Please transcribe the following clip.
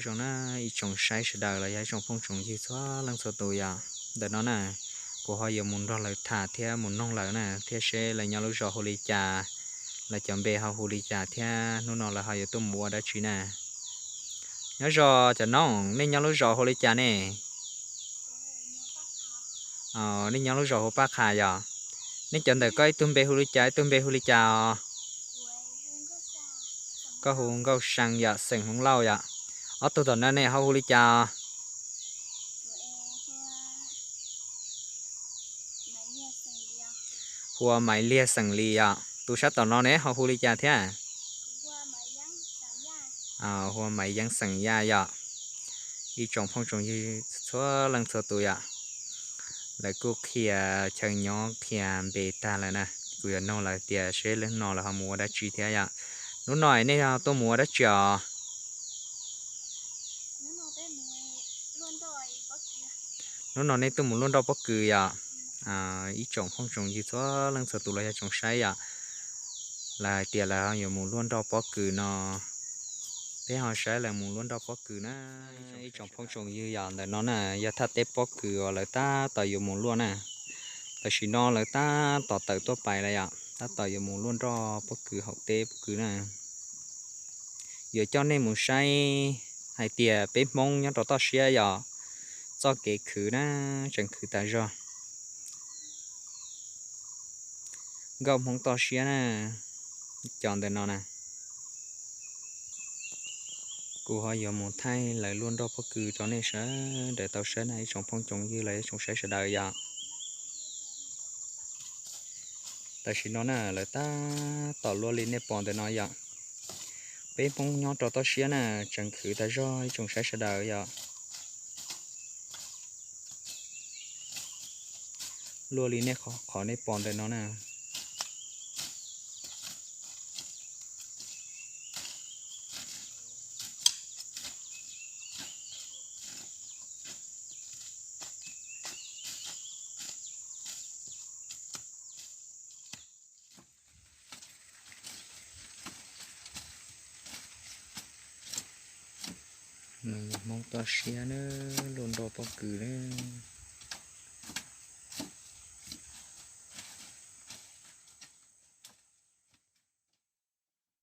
Zoo na, ib tsoom saib sawv daws los yog ib tsoom phooj tsoom ywg txhua leej txhua tus yom. Ntawm no na, kuv ho yuav mus nrog lawv tham thiab mus noog lawv na, thiab seb lawv nyob lub zos hu li cas, lawv cov npe ho hu li cas thiab hnub no lawv ho yuav tuaj mus ua dab tsi na. Nyob zoo cov noog, nej nyob lub zos hu li cas ne? Nej nyob lub zos hu Paj Qha yom? Nej cov ntawm koj ib tug npe hu li cas, ib tug npe hu li cas os? Koj hu Nkauj See yom, xeem Hmoob Lauj yom. Ob tug tom no ne ho hu li cas os? Hu ua Maiv Liag xeem Lis yom. Tus sab tom no ne ho hu li cas thiab? Hu ua Maiv Yeeb xeem Yaj yom. Ib tsoom phooj tsoom ywg txhua leej txhua tus yom, lawv kuj qhia chaw nyob qhia npe tag lawm na. Kuv yuav noog lawv tias seb lawv no lawv ho mus ua dab tsi thiab yom. Hnub no nej tuaj mus ua dab tsi os? Hnub no nej tuaj mus luaj nroj pob kws yom? Ib tsoom phooj tsoom ywg txhua leej txhua tus los yog tsoom saib yom, lawv hais tias lawv yuav mus luaj nroj pob kws no. Peb ho saib lawv mus luaj nroj pob kws na. Ib tsoom phooj tsoom ywg yom, ntawm no na yog thaj teb pob kws uas lawv tab tom yuav mus luaj na. Tam sim no lawv tab tom tawm tuaj pais lawm yom, tab tom yuav mus luaj nroj pob kws hauv teb pob kws na. Yuav coj nej mus saib hais tias peb Hmoob nyob rau toj siab yom, txoj kev khwv na, tseem khwv tas zog. Nkauj Hmoob toj siab na, cov ntawm no na. Kuv ho yuav mus thaij lawv luaj nroj pob kws rau nej sawv daws tau saib na ib tsoom phooj tsoom ywg los ib tsoom saib sawv daws yom. Tam sim no na lawv tab tom luaj li nej pom ntawm no yom. Peb Hmoob nyob rau toj siab na, tseem khwv tas zog ib tsoom saib sawv daws yom. Luaj li nej qhov nej pom ntawm no na. Hmoob toj siab na, luaj nroj pob kws na.